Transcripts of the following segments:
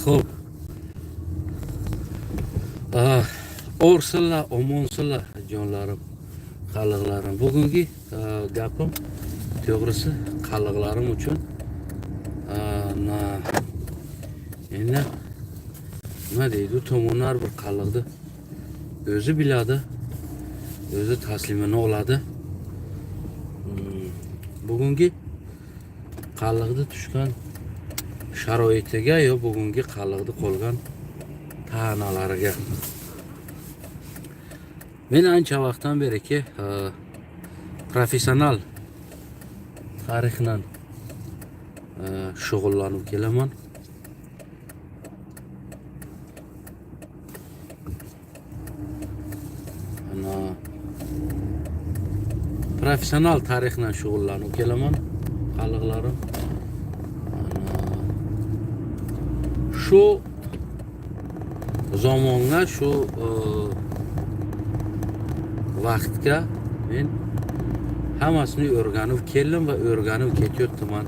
Xo'p. Orsinlar, omonsinlar, jonlarim, qalliqlarim. Bugungi gapim to'g'risi qalliqlarim uchun na endi nima deydi, u tomonlar bir qalliqni o'zi biladi, o'zi taslimini oladi. Bugungi qalliqni tushgan sharoitiga yo bugungi qalliqni qolgan ta'nalariga men ancha vaqtdan beriki professional tarixla shug'ullanib kelaman. Ana professional tarixla shug'ullanib kelaman, qalliqlarim. Ana shu zamonga, shu vaqtga men hammasini o'rganib keldim va o'rganib ketyapman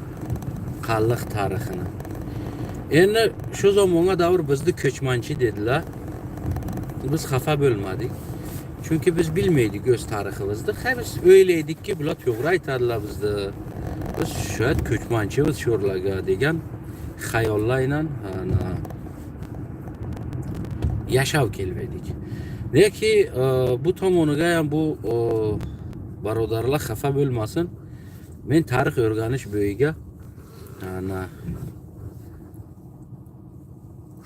qalliq tarixini. Endi shu zamonga davr bizni ko'chmanchi dedilar. Biz xafa bo'lmadik. Chunki biz bilmaydik o'z tariximizni. Ha, biz o'ylaydikki, bular to'g'ri aytadilar bizni. Biz shayad ko'chmanchimiz shu yerlarga degan xayollar ana yashab kelmaydik. Lekin bu tomoniga ham bu birodarlar xafa bo'lmasin. Men tarix o'rganish bo'yiga ana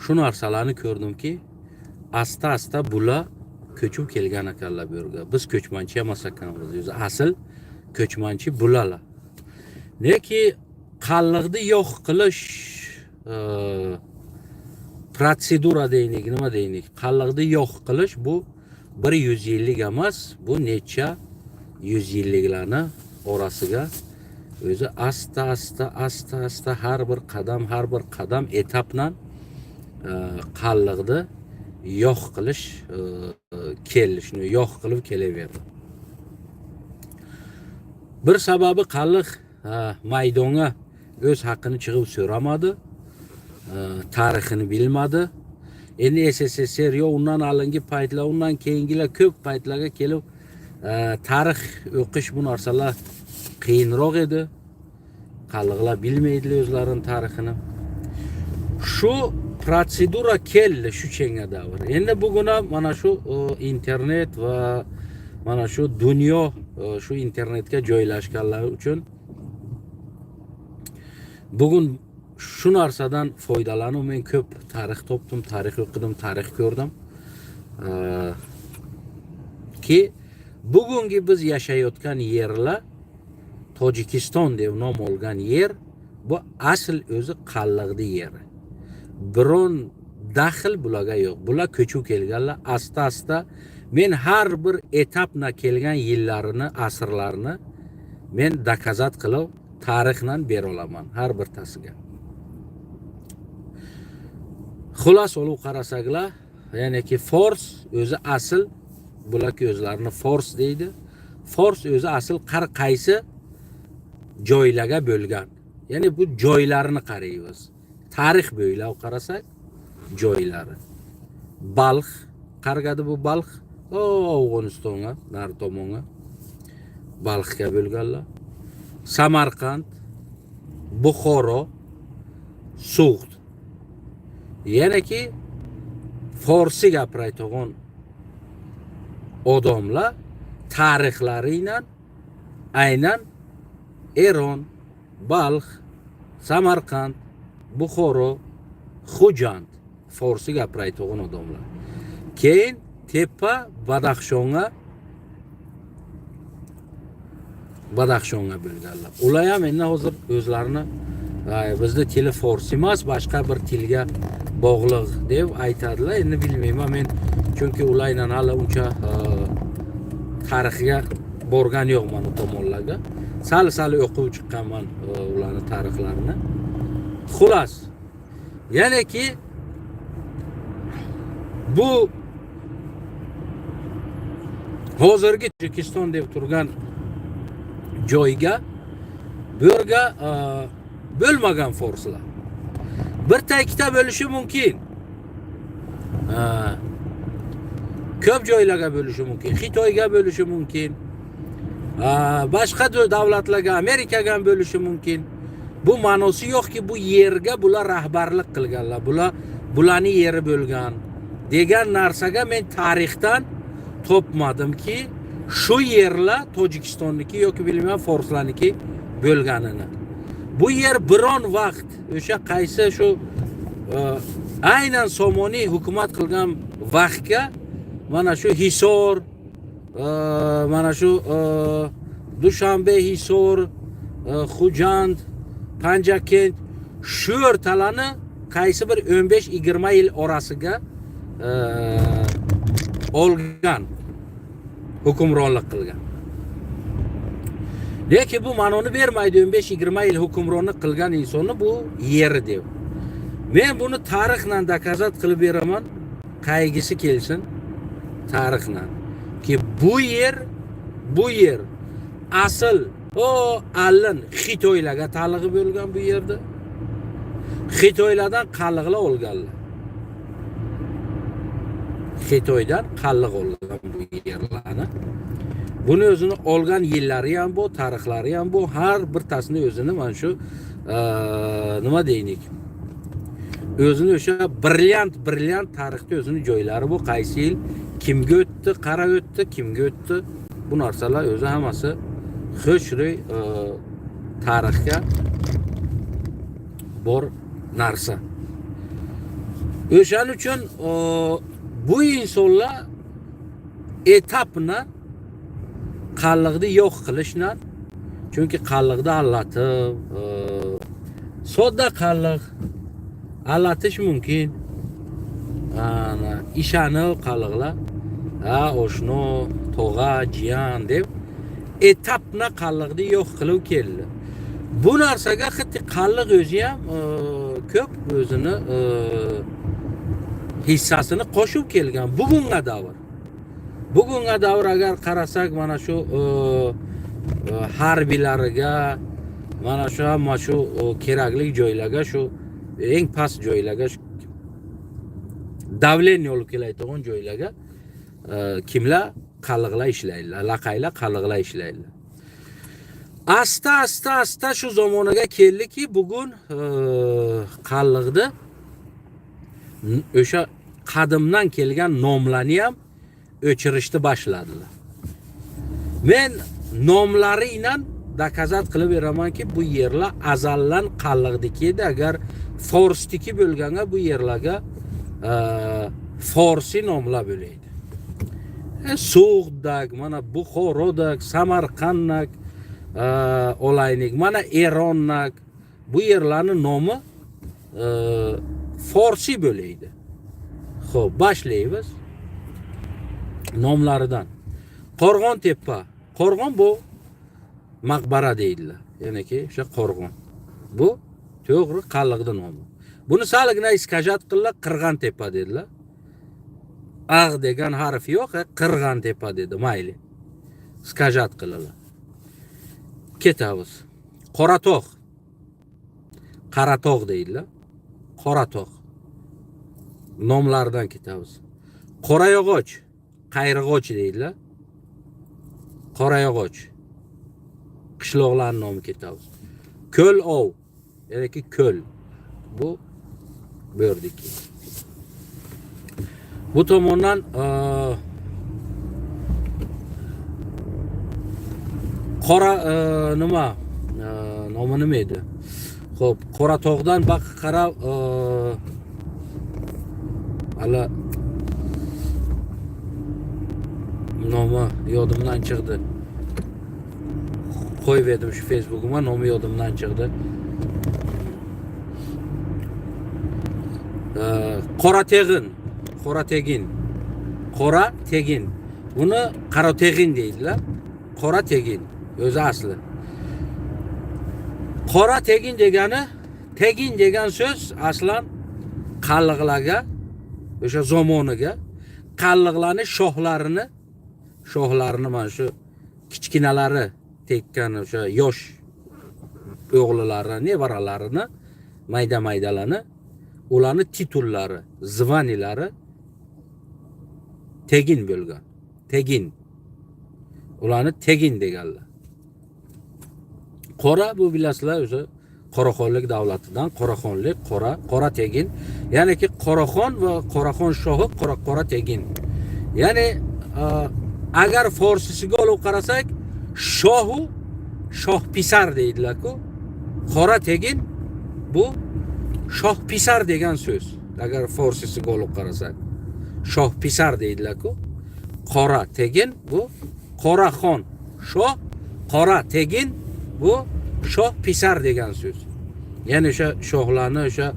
shu narsalarni ko'rdimki, asta-asta bular ko'chib kelgan ekanlar bu yerga. Biz ko'chmanchi emas ekanmiz. O'zi asl ko'chmanchi bularlar. Lekin qalliqni yo'q qilish protsedura deylik, nima deylik? Qalliqni yo'q qilish bu bir yuz yillik emas, bu necha yuz yilliklarni orasiga o'zi asta-asta asta-asta har bir qadam, har bir qadam etapdan qalliqni yo'q qilish keldi, shuni yo'q qilib kelaverdi. Bir sababi qalliq maydonga o'z haqqini chiqib so'ramadi, tarixini bilmadi. Endi SSSR yo undan oldingi paytlar, undan keyingilar ko'p paytlarga kelib tarix o'qish bu narsalar qiyinroq edi. Qalliqlar bilmaydilar o'zlarining tarixini. Shu protsedura keldi shu chenga davr. Endi bugun ham mana shu internet va mana shu dunyo shu internetga joylashganlar uchun bugun shu narsadan foydalanib men ko'p tarix topdim, tarix o'qidim, tarix ko'rdim. Ki bugungi biz yashayotgan yerlar Tojikiston deb nom olgan yer bu asl o'zi qalliqni yeri. Biron daxl bularga yo'q. Bular ko'chib kelganlar asta-asta. Men har bir etapna kelgan yillarini, asrlarni men dokazat qilib tarixdan bera olaman har birtasiga. Xulos olib qarasaklar, ya'niki fors o'zi asl, bularki o'zlarini fors deydi. Fors o'zi asl har qaysi joylarga bo'lgan. Ya'ni bu joylarni qaraymiz. Tarix bo'ylab qarasak, joylari. Balx, qargadi bu Balx, o Afg'onistonga, nari tomonga. Balxga bo'lganlar. Samarqand, Buxoro, Sug'd. Yanaki forsi gapirayotgan odamlar tarixlari bilan aynan Eron, Balx, Samarqand, Buxoro, Xo'jand forsi gapirayotgan odamlar. Keyin tepa Badaxshonga bo'lganlar. Ular ham endi hozir o'zlarini bizni tili fors emas, boshqa bir tilga bog'liq deb aytadilar. Endi bilmayman men, chunki ular bilan hali uncha tarixga borgan yo'qman u tomonlarga. Sal-sal o'qib chiqqanman ularni tarixlarini. Xullas, ya'niki bu hozirgi Tojikiston deb turgan joyga bu yerga bo'lmagan forslar. Birta ikkita bo'lishi mumkin. Ha. Ko'p joylarga bo'lishi mumkin. Xitoyga bo'lishi mumkin. Boshqa davlatlarga, Amerikaga ham bo'lishi mumkin. Bu ma'nosi yo'qki, bu yerga bular rahbarlik qilganlar, bular bularni yeri bo'lgan degan narsaga men tarixdan topmadimki, shu yerlar Tojikistonniki yoki bilmayman forslarniki bo'lganini. Bu yer biron vaqt o'sha qaysi shu aynan Somoniy hukumat qilgan vaqtga mana shu Hisor, mana shu Dushanbe, Hisor, Xo'jand, Panjakent shu o'rtalarni qaysi bir 15-20 yil orasiga olgan, hukmronlik qilgan. Lekin bu ma'noni bermaydi 15-20 yil hukmronlik qilgan insonni bu yeri deb. Men buni tarixdan доказать qilib beraman. Qaygisi kelsin tarixdan. Ki bu yer asl o allin Xitoylarga taalluqli bo'lgan bu yerda. Xitoylardan qalliqlar olganlar. Xitoydan qalliq olgan bu yerlarni. Buni o'zini olgan yillari ham bu, tarixlari ham bu, har birtasini o'zini mana shu nima deylik? O'zini o'sha brilliant tarixda o'zini joylari bu, qaysi yil kimga o'tdi, qara o'tdi, kimga o'tdi. Bu narsalar o'zi hammasi xushro'y tarixga bor narsa. O'shaning uchun bu insonlar etapni qalliqni yo'q qilishdan, chunki qalliqni allatib, sodda qalliq allatish mumkin. Ana ishonib qalliqlar, ha, oshno, tog'a, jiyan deb etapni qalliqni yo'q qilib keldi. Bu narsaga xuddi qalliq o'zi ham ko'p o'zini hissasini qo'shib kelgan bugunga davr. Bugunga davr agar qarasak, mana shu harbiylariga, mana shu hamma shu kerakli joylarga, shu eng past joylarga, давление olib keladigan joylarga kimlar qalliqlar ishlaydilar, laqaylar qalliqlar ishlaydilar. Asta asta asta shu zamonaga keldiki, bugun qalliqni o'sha qadimdan kelgan nomlarni ham o'chirishni boshladilar. Men nomlari bilan доказать qilib beramanki, bu yerlar azaldan qalliqniki edi. Agar forsniki bo'lganga bu yerlarga forsiy nomlar bo'laydi. So'g'dak, mana Buxorodak, Samarqandnak olaylik, mana Eronnak, bu yerlarning nomi forsiy bo'laydi. Xo'p, boshlaymiz nomlaridan. Qo'rg'on tepa. Qo'rg'on bu maqbara deydilar. Ya'niki o'sha qo'rg'on. Bu to'g'ri qalliqning nomi. Buni salgina искажать qildilar, Qirg'an tepa dedilar. Ag' degan harf yo'q, Qirg'an tepa dedi, mayli. Искажать qildilar. Ketamiz. Qoratog'. Qaratog' deydilar. Qoratog'. Nomlaridan ketamiz. Qorayog'och, Qayrig'och deydilar. Qorayog'och. Qishloqlarning nomi ketamiz. Ko'l ov, ya'niki ko'l. Bu bo'rdiki. Bu tomondan qora nima nomi nima edi? Xo'p, Qoratog'dan baqqa qarab hali nomi yodimdan chiqdi. Qo'yib edim shu Facebook'uma, nomi yodimdan chiqdi. Qorateg'in, Qorategin. Qora tegin. Buni Qarateg'in deydilar. Qora tegin o'zi asli. Qora tegin degani, tegin degan so'z aslan qalliqlarga, o'sha zamoniga qalliqlarni shohlarini mana shu kichkinalari tekkan o'sha yosh o'g'lilari, nevaralarini, mayda-maydalarni Ularni titullari, звания lari tegin bo'lgan. Tegin. Ularni tegin deganlar. Qora, bu bilasizlar, o'zi Qoraxonlik davlatidan, Qoraxonlik, qora, qora tegin. Ya'niki Qoraxon va Qoraxon shohi Qora, Qora tegin. Ya'ni agar forsisiga olib qarasak, shohu shoh pisar deydilar-ku. Qora tegin bu shoh pisar degan so'z. Agar forsisiga olib qarasak, shoh pisar deydilar-ku. Qora tegin bu Qoraxon shoh, qora tegin bu shoh pisar degan so'z. Ya'ni o'sha shohlarni, o'sha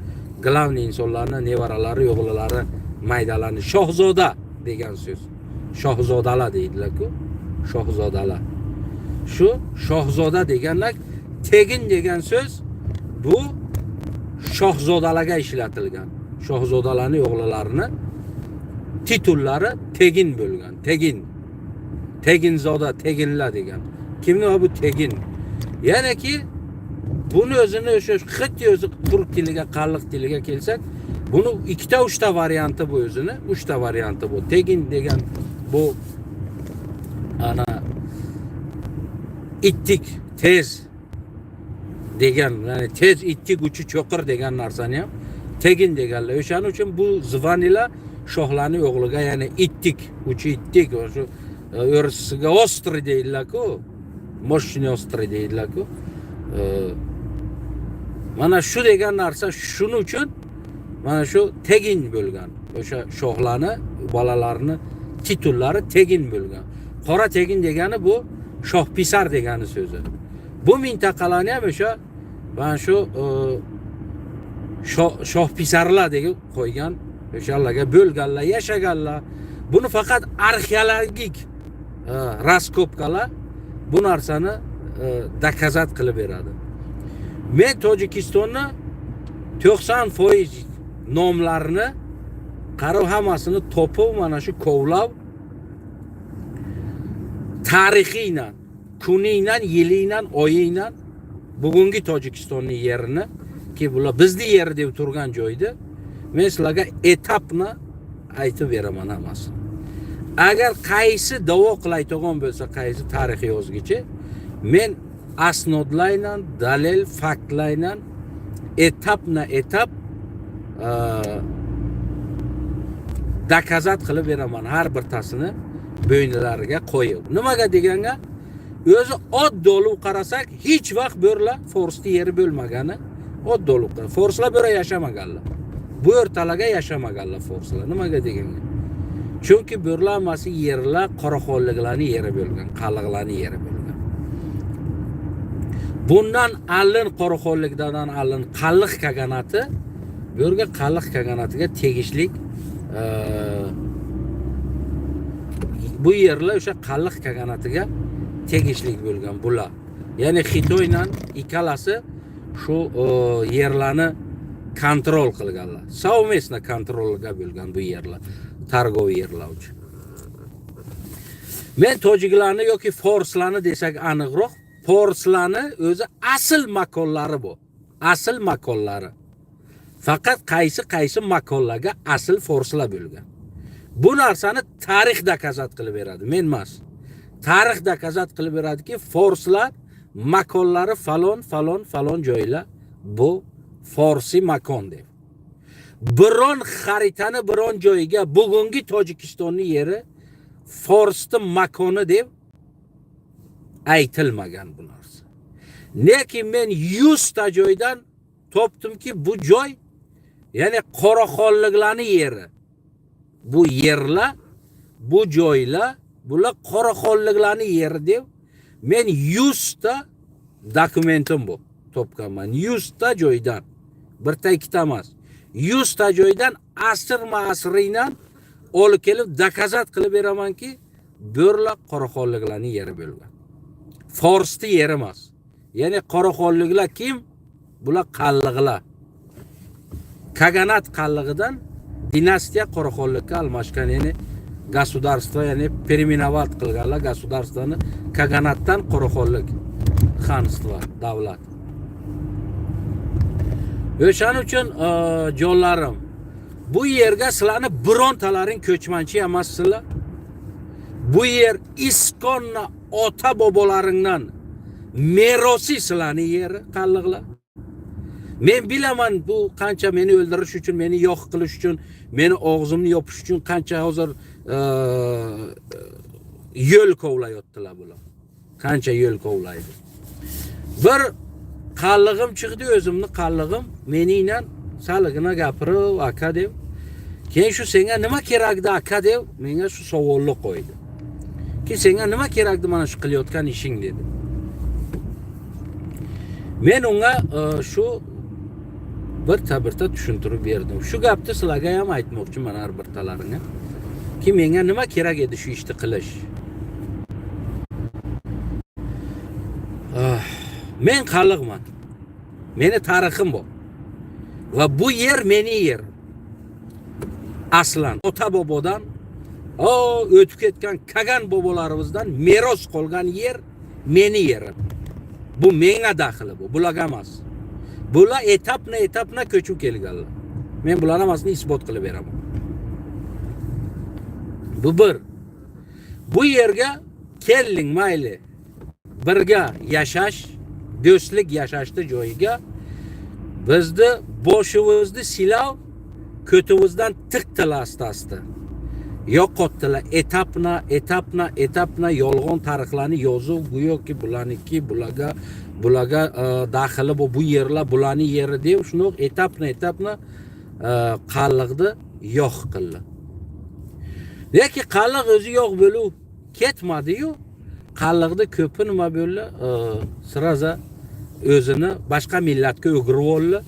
главный insonlarni nevaralari, o'g'illari, maydalarni shohzoda degan so'z. Shohzodalar deydilar-ku. Shohzodalar. Shu shohzoda deganlar, tegin degan so'z bu shohzodalarga ishlatilgan. Shohzodalarning o'g'illarini titullari tegin bo'lgan. Tegin. Teginzoda, teginlar degan. Kimni bu tegin? Ya'niki buni o'zini o'sha xit o'zi turk tiliga, qalliq tiliga kelsak, buni ikkita, uchta varianti bu o'zini, uchta varianti bu. Tegin degan bu ana ittik tez degan, ya'ni tez ittik uchi cho'qir degan narsani ham tegin deganlar. O'shaning uchun bu звания lar shohlarning o'g'liga, ya'ni ittik, uchi ittik, o'sha o'risiga острый deydilar-ku. Мощный, острый deydilar-ku. Mana shu degan narsa, shuning uchun mana shu tegin bo'lgan. O'sha shohlarni bolalarini titullari tegin bo'lgan. Qora tegin degani bu shohpisar degani so'zi. Bu mintaqalarni ham o'sha mana shu shohpisarlar deb qo'ygan, o'shalarga bo'lganlar, yashaganlar. Buni faqat arxeologik раскопка lar bu narsani доказать qilib beradi. Men Tojikistonni 90% nomlarini qarab, hammasini topib, mana shu kovlab, tarixiyla, kuniyla, yiliyla, oyiyla bugungi Tojikistonning yerini ki bular bizni yer deb turgan joyda men sizlarga etapni aytib beraman hammasini. Agar qaysi da'vo qilayotgan bo'lsa, qaysi tarixiy yozgichi, men asnodlayla, dalil, faktlayla etapma etap доказать qilib beraman har birtasini bo'ynilariga qo'yib. Nimaga deganga, o'zi oddiy olib qarasak, hech vaqt bo'rlar forsni yeri bo'lmagani oddiy olib. Forslar bu yerda yashamaganlar. Bu o'rtalarga yashamaganlar forslar. Nimaga deganga? Chunki bu yerlar hammasi yerlar qoraxonliklarning yeri bo'lgan, qalliqlarning yeri bo'lgan. Bundan allin qoraxonlikdan allin qalliq kaganati bu yerga, qalliq kaganatiga tegishlik bu yerlar o'sha qalliq kaganatiga tegishlik bo'lgan bular. Ya'ni Xitoyla ikkalasi shu yerlarni контроль qilganlar. Совместно контроль ga bo'lgan bu yerlar, торговый yerlar uchun. Men tojiklarni yoki forslarni desak aniqroq, forslarni o'zi asl makonlari bu. Asl makonlari. Faqat qaysi qaysi makonlarga asl forslar bo'lgan. Bu narsani tarix доказать qilib beradi, men emas. Tarix доказать qilib beradiki, forslar makonlari falon, falon, falon joylar bu forsiy makon deb. Biron xaritani biron joyiga bugungi Tojikistonning yeri forsni makoni deb aytilmagan bu narsa. Lekin men 100 ta joydan topdimki, bu joy ya'ni qoraxonliklarning yeri. Bu yerlar, bu joylar, bular qoraxonliklarning yeri deb men 100 ta dokumentim bu topganman. 100 ta joydan. Birta ikkita emas. 100 ta joydan asrma asriydan olib kelib доказать qilib beramanki, bo'rlar qoraxonliklarning yeri bo'lgan. Forsni yeri emas. Ya'ni qoraxonliklar kim? Bular qalliqlar. Kaganat qallig'idan dinastiya qoraxonlikka almashgan, ya'ni государство, ya'ni переименовать qilganlar государство ni kaganatdan qoraxonlik ханство, davlat. O'shaning uchun jonlarim, bu yerga sizlarni birontalaring ko'chmanchi emassizlar. Bu yer исконно ota bobolaringdan merosi, sizlarni yeri, qalliqlar. Men bilaman, bu qancha meni o'ldirish uchun, meni yo'q qilish uchun, meni og'zimni yopish uchun qancha hozir yo'l kovlayotdilar bular. Qancha yo'l kovlaydi. Bir qallig'im chiqdi, o'zimni qallig'im meningdan salgina gapirib, aka deb. Keyin shu senga nima kerakdi, aka deb menga shu savolni qo'ydi. Ki senga nima kerakdi mana shu qilayotgan ishing dedi. Men unga shu birta birta tushuntirib berdim. Shu gapni sizlarga ham aytmoqchiman har birtalaringga. Ki menga nima kerak edi shu ishni qilish? Men qalliqman. Meni tarixim bor. Va bu yer meni yerim. Aslan ota bobodan o o'tib ketgan kagan bobolarimizdan meros qolgan yer meni yerim. Bu menga daxli bu, bularga emas. Bular этапно этапно ko'chib kelganlar. Men bularni hammasini isbot qilib beraman. Bu bir. Bu yerga kelding mayli. Birga yashash, do'stlik yashashni joyiga bizni boshimizni silav ko'timizdan tiqdilar asta-asta. Yo'qotdilar этапно, этапно, этапно yolg'on tarixlarni yozib, go'yoki bularniki, bularga daxli bu yerlar bularni yeri deb shundoq этапно этапно qalliqni yo'q qildi. Lekin qalliq o'zi yo'q bo'lib ketmadi-yu, qalliqni ko'pi nima bo'ldi? Сразу o'zini boshqa millatga o'girib oldi.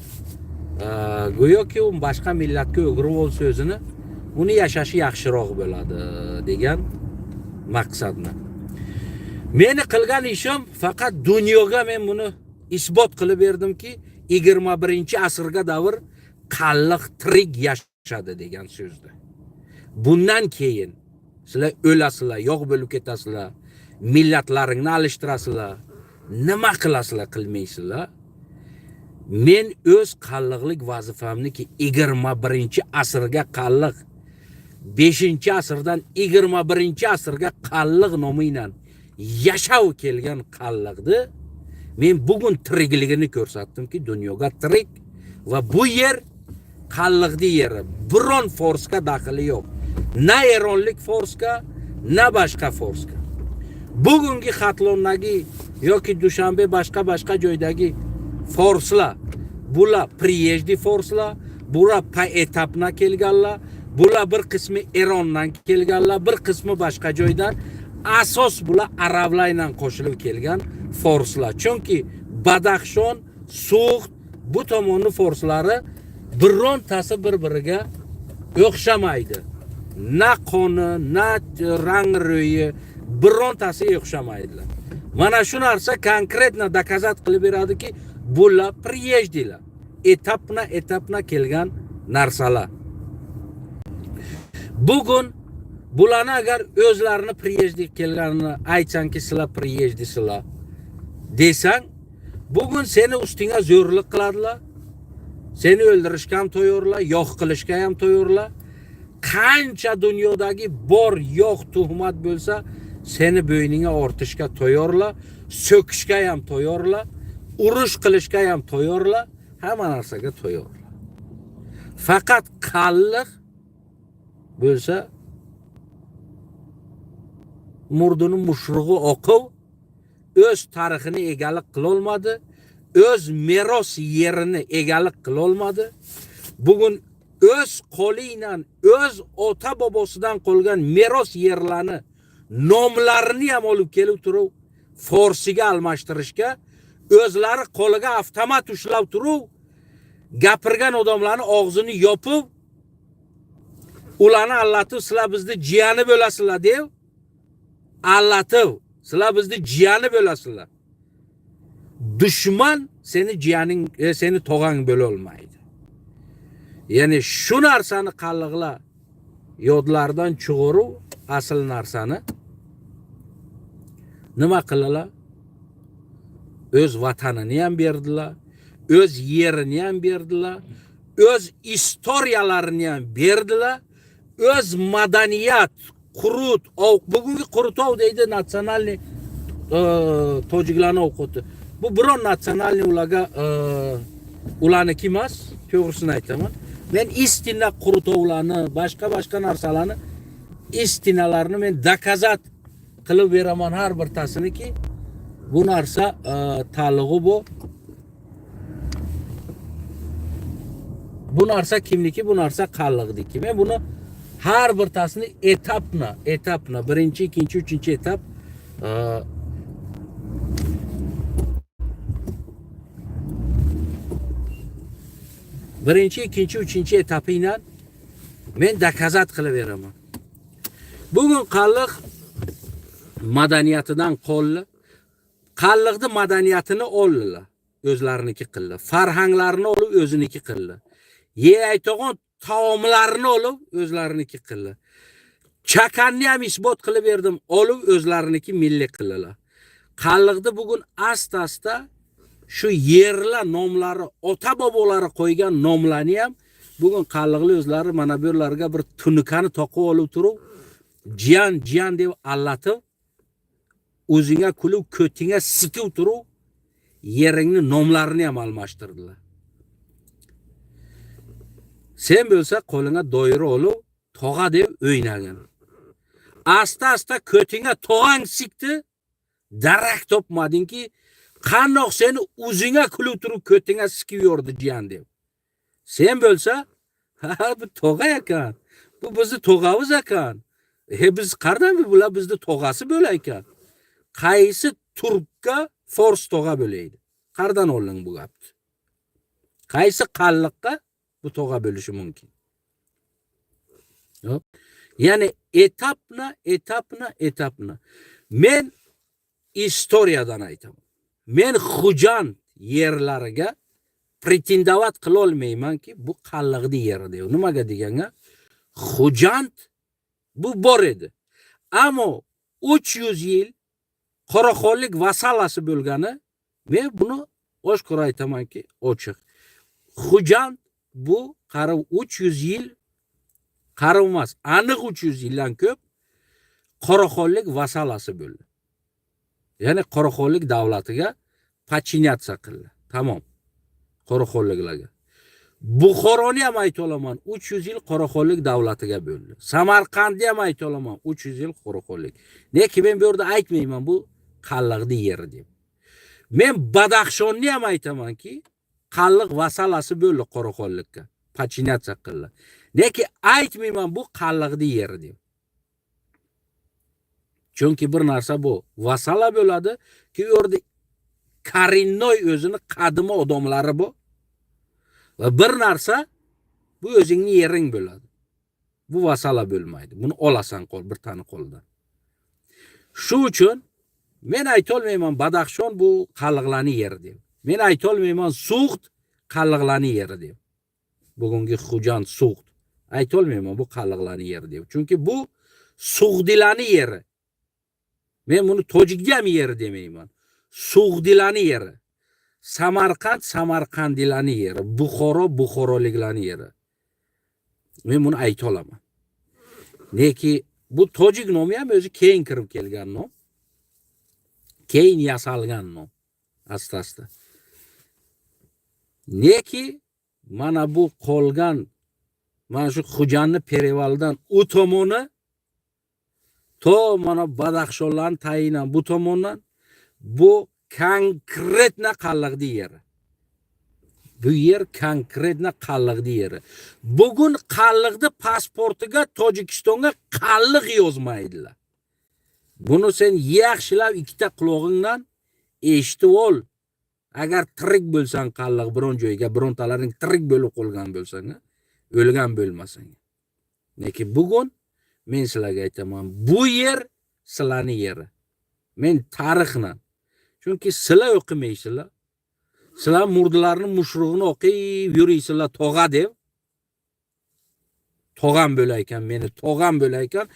Go'yoki u boshqa millatga o'girib olsa o'zini, uni yashashi yaxshiroq bo'ladi degan maqsadni. Meni qilgan ishim faqat dunyoga men buni isbot qilib berdimki, 21-asrga davr qalliq tirik yashadi degan so'zni. Bundan keyin sizlar o'lasizlar, yo'q bo'lib ketasizlar, millatlaringni alishtirasizlar, nima qilasizlar, qilmaysizlar. Men o'z qalliqlik vazifamniki 21-asrga qalliq 5-asrdan 21-asrga qalliq nomiyle yashav kelgan qalliqni men bugun tirikligini ko'rsatdimki, dunyoga tirik va bu yer qalliqni yeri. Biron forsga daxli yo'q. Na eronlik forsga, na boshqa forsga. Bugungi Xatlondagi yoki Dushanbe boshqa boshqa joydagi forslar, bular приезжий forslar, bular поэтапно kelganlar, bular bir qismi Erondan kelganlar, bir qismi boshqa joydan. Asos bular arablar bilan qo'shilib kelgan forslar. Chunki Badaxshon, Suğd bu tomonni forslari birontasi bir-biriga o'xshamaydi. Na qoni, na rang ro'yi birontasi o'xshamaydilar. Mana shu narsa конкретно доказать qilib beradiki, bular приезжий lar. Этапно этапно kelgan narsalar. Bugun bularni agar o'zlarini приезжий kelganini aytsangki, sizlar приезжий sizlar desang, bugun seni ustingga zo'rlik qiladilar. Seni o'ldirishga ham tayyorlar, yo'q qilishga ham tayyorlar. Qancha dunyodagi bor yo'q tuhmat bo'lsa, seni bo'yningga ortishga tayyorlar, so'kishga ham tayyorlar, urush qilishga ham tayyorlar, hamma narsaga tayyorlar. Faqat qalliq bo'lsa murdini mushrug'i oqib o'z tarixini egalik qilolmadi, o'z meros yerini egalik qilolmadi. Bugun o'z qo'li bilan o'z ota bobosidan qolgan meros yerlarni nomlarini ham olib kelib turib forsiga almashtirishga o'zlari qo'liga avtomat ushlab turib gapirgan odamlarni og'zini yopib ularni allatib, sizlar bizni jiyani bo'lasizlar deb allatib, sizlar bizni jiyani bo'lasizlar. Dushman seni jiyaning, seni tog'ang bo'lolmaydi. Ya'ni shu narsani qalliqlar yodlaridan chiqarib, asl narsani nima qildilar? O'z vatanini ham berdilar, O'z yerini ham berdilar, o'z istoriyalarini ham berdilar, o'z madaniyat, qurut, bugungi Qurutov deydi национальный tojiklarni ovqati. Bu biron национальный ularga ularniki emas, to'g'risini aytaman. Men истинно qurutovlarni, boshqa boshqa narsalarni, истина larni men доказать qilib beraman har birtasiniki. Bu narsa taalluqi bu. Bu narsa kimniki, bu narsa qalliqniki. Men buni har birtasini etapni, etapni, birinchi, ikkinchi, uchinchi etap birinchi, ikkinchi, uchinchi etapi bilan men доказать qilib beraman. Bugun qalliq madaniyatidan qoldi. Qalliqni madaniyatini oldilar, o'zlariniki qildi. Farhanglarini olib o'ziniki qildi. Yeyayotgan taomlarini olib o'zlariniki qildi. Chakanni ham isbot qilib berdim, olib o'zlariniki milliy qildilar. Qalliqni bugun asta-asta shu yerlar nomlari, ota bobolari qo'ygan nomlarni ham bugun qalliqli o'zlari mana bu yerlarga bir tunikani toqib olib turib, jiyan jiyan deb allatib, o'zingga kulib, ko'tingga sikib turib, yeringni nomlarini ham almashtirdilar. Sen bo'lsa qo'lingga doira olib, tog'a deb o'ynagin. Asta-asta ko'tingga tog'ang sikdi, darak topmadingki, qandoq seni o'zingga kulib turib ko'tingga sikib yordi jiyan deb. Sen bo'lsa, ha, bu tog'a ekan. Bu bizni tog'amiz ekan. Biz qardan bular bizni tog'asi bo'lar ekan. Qaysi turkka fors tog'a bo'laydi? Qardan olding bu gapni? Qaysi qalliqqa bu tog'a bo'lishi mumkin? Yo'q. Ya'ni etapni, etapni, etapni. Men istoriyadan aytaman. Men Xo'jand yerlariga pretendovat qila olmaymanki, bu qalliqni yeri deb. Nimaga deganga, Xo'jand bu bor edi. Ammo 300 yil Qoraxonlik vasalasi bo'lgani, men buni oshkora aytamanki, ochiq. Xo'jand bu qarib 300 yil, qarib emas, aniq 300 yildan ko'p Qoraxonlik vasalasi bo'ldi. Ya'ni Qoraxonlik davlatiga подчиняться qildi. Tamom. Qoraxonliklarga. Buxoroni ham ayta olaman, 300 yil Qoraxonlik davlatiga bo'ldi. Samarqandni ham ayta olaman, 300 yil Qoraxonlik. Lekin men bu yerda aytmayman bu qalliqni yeri deb. Men Badaxshonni ham aytamanki, qalliq vasalasi bo'ldi Qoraxonlikka, подчиняться qildi. Lekin aytmayman bu qalliqni yeri deb. Chunki bir narsa bu vasala bo'ladi ki, u yerda коренной o'zini qadimi odamlari bu. Va bir narsa bu o'zingni yering bo'ladi. Bu vasala bo'lmaydi. Buni olasan qo'l bir tani qo'ldan. Shu uchun men ayta olmayman Badaxshon bu qalliqlarning yeri deb. Men ayta olmayman Sug'd qalliqlarning yeri deb. Bugungi Xo'jand, Sug'd. Ayta olmayman bu qalliqlarning yeri deb. Chunki bu Sug'dilarning yeri. Men buni tojikga ham yeri demayman. Sug'dilarning yeri. Samarqand Samarqandilarning yeri, Buxoro Buxoroliklarning yeri. Men buni ayta olaman. Lekin bu tojik nomi ham o'zi keyin kirib kelgan nom. Keyin yasalgan nom. Asta-asta. Neki mana bu qolgan mana shu Xo'jandni перевал dan u tomoni to mana Badaxshonlarning tayinan bu tomondan bu конкретно qalliqni yeri. Bu yer конкретно qalliqni yeri. Bugun qalliqni pasportiga Tojikistonga qalliq yozmaydilar. Buni sen yaxshilab ikkita qulog'ingdan eshitib ol. Agar tirik bo'lsang qalliq biron joyga, birontalaring tirik bo'lib qolgan bo'lsang, o'lgan bo'lmasang. Lekin bugun men sizlarga aytaman, bu yer sizlarning yeri. Men tarixni, chunki sizlar o'qimaysizlar. Sizlar murdalarning mushrug'ini o'qib yuraysizlar tog'a deb. Tog'am bo'lar ekan, meni tog'am bo'lar ekan.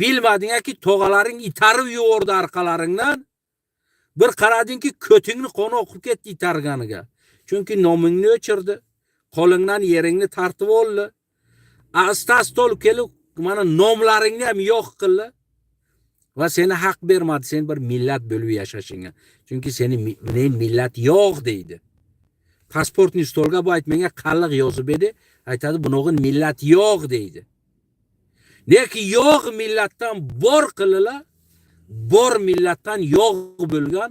Bilmadingki tog'alaring itarib yubordi orqalaringdan. Bir qaradingki ko'tingni qoni oqib ketdi itarganiga. Chunki nomingni o'chirdi. Qo'lingdan yeringni tortib oldi. Asta asta olib kelib mana nomlaringni ham yo'q qildi. Va seni haq bermadi sen bir millat bo'lib yashashingga. Chunki seni men millat yo'q deydi. Паспортный стол ga bu ayt menga qalliq yozib edi. Aytadi bunog'in millat yo'q deydi. Neki yo'q millatdan bor qilila, bor millatdan yo'q bo'lgan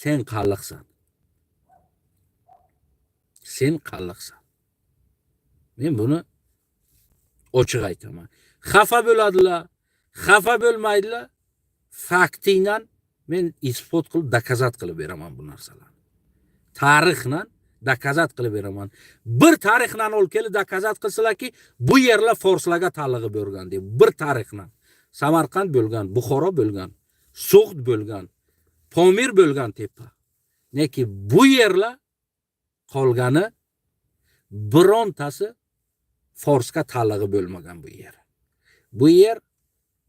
sen qalliqsan. Sen qalliqsan. Men buni ochiq aytaman. Xafa bo'ladilar, xafa bo'lmaydilar. Faktingdan men isbot qilib, доказать qilib beraman bu narsalarni. Tarixdan доказать qilib beraman. Bir tarixdan olib kelib доказать qilsalarki, bu yerlar forslarga taalluqi bo'lgan deb, bir tarixdan. Samarqand bo'lgan, Buxoro bo'lgan, So'g'd bo'lgan, Pomir bo'lgan tepa. Neki bu yerlar qolgani birontasi forsga taalluqi bo'lmagan bu yer. Bu yer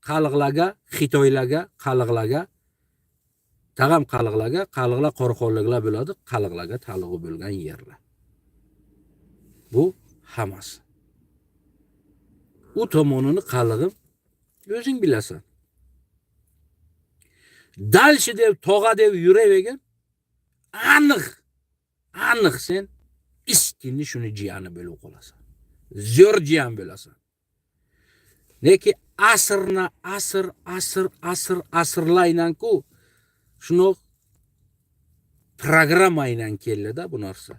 qalliqlarga, xitoylarga, qalliqlarga, tag'am qalliqlarga, qalliqlar qoraxonliklar bo'ladi, qalliqlarga taalluqi bo'lgan yerlar. Bu hammasi. U tomonini qallig'im o'zing bilasan. Дальше deb tog'a deb yuravergin. Aniq, aniq sen истинный shuni jiyani bo'lib qolasan. Zo'r jiyan bo'lasan. Lekin asrna asr, asr, asr, asrlaynan-ku shuni programma bilan keldi-da bu narsa.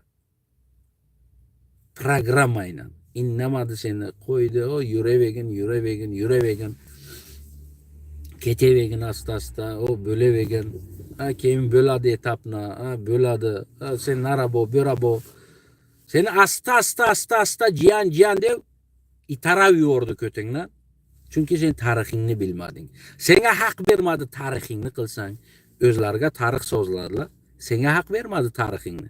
Programma bilan. Indamadi seni qo'ydi, o yuravergin, yuravergin, yuravergin. Ketavergin asta-asta, o bo'lavergin. Ha, keyin bo'ladi etapni, ha, bo'ladi. Ha, sen nara bo, bera bo. Seni asta asta asta asta jiyan jiyan deb itarab yubordi ko'tingdan. Chunki sen tarixingni bilmading. Senga haq bermadi tarixingni qilsang. O'zlariga tarix so'zladilar. Senga haq bermadi tarixingni.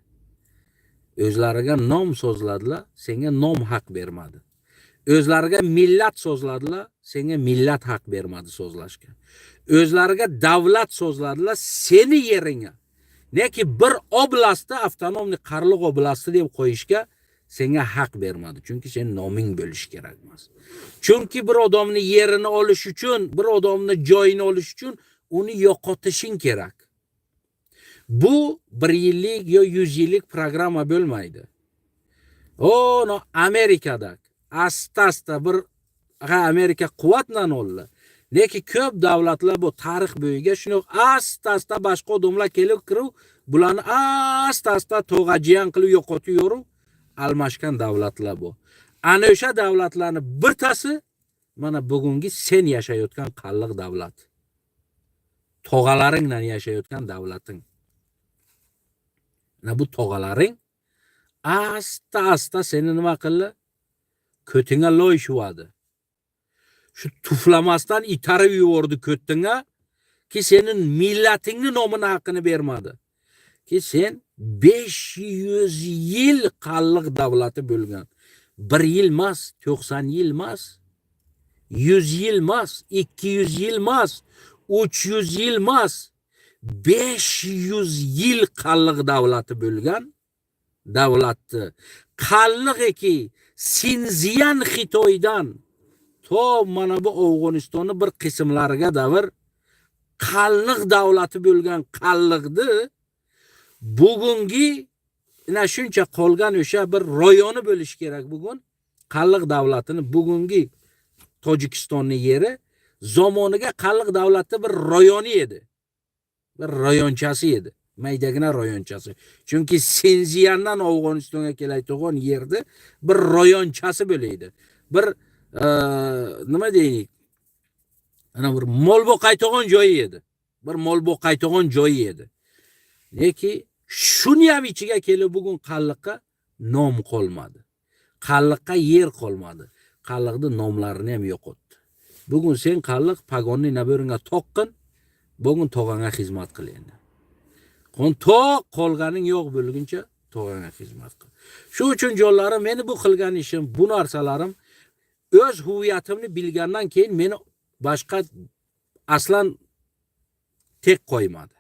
O'zlariga nom so'zladilar, senga nom haq bermadi. O'zlariga millat so'zladilar, senga millat haq bermadi so'zlashga. O'zlariga davlat so'zladilar, seni yeringga. Neki bir oblastda автономный Qarliq oblasti deb qo'yishga senga haq bermadi. Chunki sen noming bo'lishi kerak emas. Chunki bir odamni yerini olish uchun, bir odamni joyini olish uchun uni yo'qotishing kerak. Bu bir yillik yo 100 yillik programma bo'lmaydi. O, no Amerikada asta asta bir ha Amerika quvvatdan oldi. Lekin ko'p davlatlar bu tarix bo'yiga shuni asta asta boshqa odamlar kelib kirib, bularni asta asta tog'ajiyan qilib yo'qotib yurib almashgan davlatlar bu. Ana o'sha davlatlarni birtasi mana bugungi sen yashayotgan qalliq davlat. Tog'alaringdan yashayotgan davlating. Mana bu tog'alaring asta asta seni nima qildi? Ko'tingga loy shuvadi. Shu tuflamasdan itarib yubordi ko'tingga ki senin millatingni nomini haqqini bermadi. Ki sen 500 yil qalliq davlati bo'lgan. Bir yil emas, 90 yil emas, 100 yil emas, 200 yil emas, 300 yil emas, 500 yil qalliq davlati bo'lgan davlatni. Qalliqiki Sinziyan Xitoydan to mana bu Afg'onistonni bir qismlariga davr qalliq davlati bo'lgan qalliqni bugungi ana shuncha qolgan o'sha bir rayoni bo'lishi kerak bugun. Qalliq davlatini bugungi Tojikistonni yeri zamoniga qalliq davlati bir rayoni edi. Bir rayonchasi edi. Maydagina rayonchasi. Chunki Sinziyandan Afg'onistonga kelayotgan yerda bir rayonchasi bo'laydi. Bir nima deylik? Ana bir mol boqayotgan joyi edi. Bir mol boqayotgan joyi edi. Lekin shuni ham ichiga kelib bugun qalliqqa nom qolmadi. Qalliqqa yer qolmadi. Qalliqni nomlarini ham yo'qotdi. Bugun sen qalliq pogonni набор ingga toqqin, bugun tog'angga xizmat qil endi. Qon to'q qolganing yo'q bo'lguncha tog'angga xizmat qil. Shu uchun jonlarim, meni bu qilgan ishim, bu narsalarim o'z huviyatimni bilgandan keyin meni boshqa aslan tek qo'ymadi.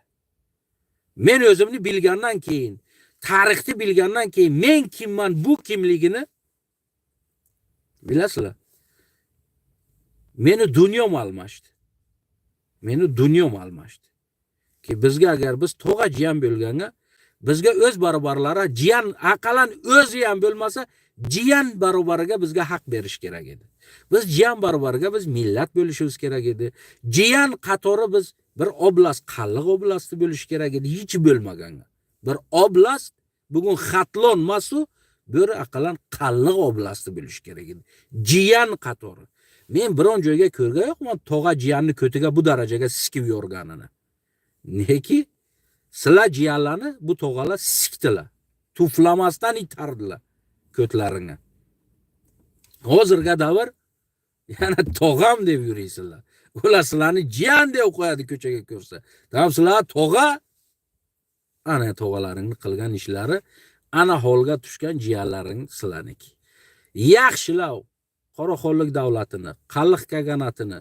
Men o'zimni bilgandan keyin Tarixni bilgandan keyin men kimman, bu kimligini bilasizlar. Meni dunyom almashdi. Meni dunyom almashdi. Ki bizga agar biz tog'a jiyan bo'lganga, bizga o'z barobarlari jiyan aqallan o'zi ham bo'lmasa, jiyan barobariga bizga haq berish kerak edi. Biz jiyan barobariga biz millat bo'lishimiz kerak edi. Jiyan qatori biz bir oblast, qalliq oblasti bo'lishi kerak edi, hech bo'lmaganga. Bir oblast bugun Xatlon masu bir aqallan qalliq oblasti bo'lishi kerak edi. Jiyan qatori. Men biron joyga ko'rgan yo'qman tog'a jiyanni ko'tiga bu darajaga sikib yorganini. Neki sizlar jiyanlarni bu tog'alar sikdilar. Tuflamasdan itardilar ko'tlarini. Hozirgi davr yana tog'am deb yuraysizlar. Ular sizlarni jiyan deb qo'yadi ko'chaga ko'rsa. Tamam, sizlar tog'a, ana tog'alaringni qilgan ishlari, ana holga tushgan jiyanlaring sizlarniki. Yaxshilab Qoraxonlik davlatini, Qalliq kaganatini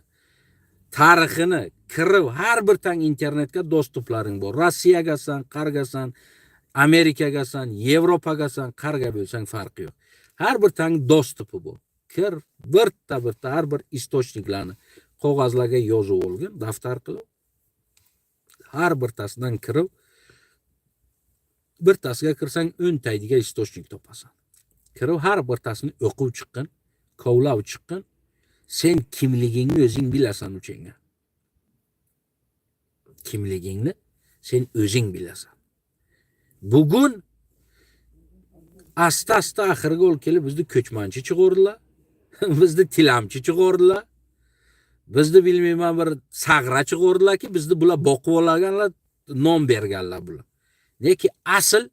tarixini kirib, har bir tang internetga доступ laring bor. Rossiyagasan, qargasan, Amerikagasan, Yevropagasan, qarga bo'lsang farqi yo'q. Har bir tang доступ i bor. Kir, bitta bitta har bir источник larni qog'ozlarga yozib olgin, daftar qilib. Har birtasidan kirib, birtasiga kirsang 10 taydiga источник topasan. Kirib har birtasini o'qib chiqqin, kovlab chiqqin. Sen kimligingni o'zing bilasan uchenga. Kimligingni sen o'zing bilasan. Bugun asta asta oxirgi olib kelib bizni ko'chmanchi chiqardilar. Bizni tilamchi chiqardilar. Bizni bilmayman bir sag'ra chiqardilarki, bizni bular boqib olganlar, nom berganlar bular. Lekin asl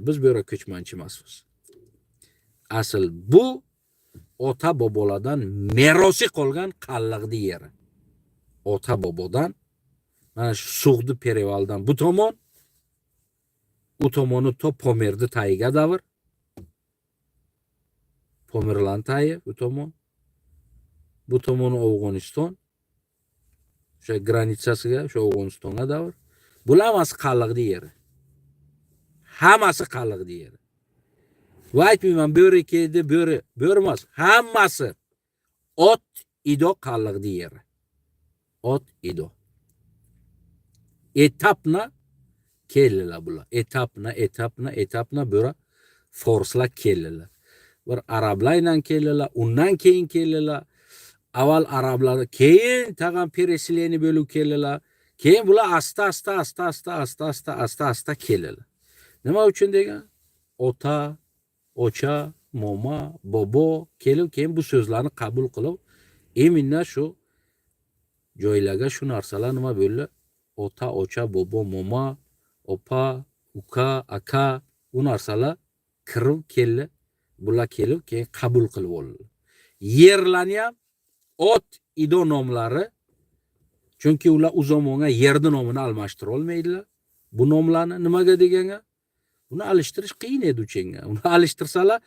biz bu yerga ko'chmanchi emasmiz. Asl bu ota bobolardan merosi qolgan qalliqni yeri. Ota bobodan mana shu Sug'di перевал dan bu tomon, u tomoni to Pomirni tagiga davr. Pomirlan tagi bu tomon. Bu tomoni Afg'oniston. O'sha граница siga, o'sha Afg'onistonga davr. Bular hammasi qalliqni yeri. Hammasi qalliqni yeri. Va aytmayman, bo'ri keldi, bo'ri, bo'ri emas, hammasi ot ido qalliqni yeri. Ot ido. Этапно keldilar bular. Этапно, этапно, этапно bo'ra forslar keldilar. Bir arablar bilan keldilar, undan keyin keldilar. Avval arablar, keyin tag'in переселение bo'lib keldilar. Keyin bular asta asta asta asta asta asta asta asta keldilar. Nima uchun degan? Ota, ocha, momo, bobo kelib keyin bu so'zlarni qabul qilib, именно shu joylarga shu narsalar nima bo'ldi? Ota, ocha, bobo, momo, opa, uka, aka bu narsalar kirib keldi. Bular kelib keyin qabul qilib oldi. Yerlarni ham ot ido nomlari, chunki ular u zamonga yerni nomini almashtira olmaydilar. Bu nomlarni nimaga deganga? Uni alishtirish qiyin edi uchenga. Uni alishtirsalar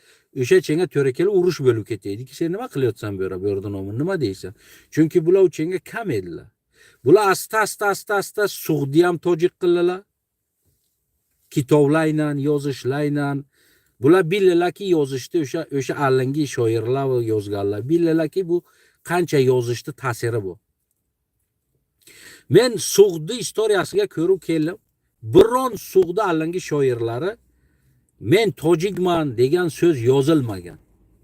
o'sha chenga to'ra kelib urush bo'lib ketadiki, sen nima qilyapsan bu yerda, bu yerda nomini nima deysan? Chunki bular uchenga kam edilar. Bular asta asta asta asta Sug'di ham tojik qildilar. Kitoblarla, yozishlarla. Bular bildilarki yozishdi o'sha allingi shoirlar va yozganlar. Bildilarki bu qancha yozishdi ta'siri bu. Men Sug'di история siga ko'rib keldim. Biron Sug'di allingi shoirlari men tojikman degan so'z yozilmagan.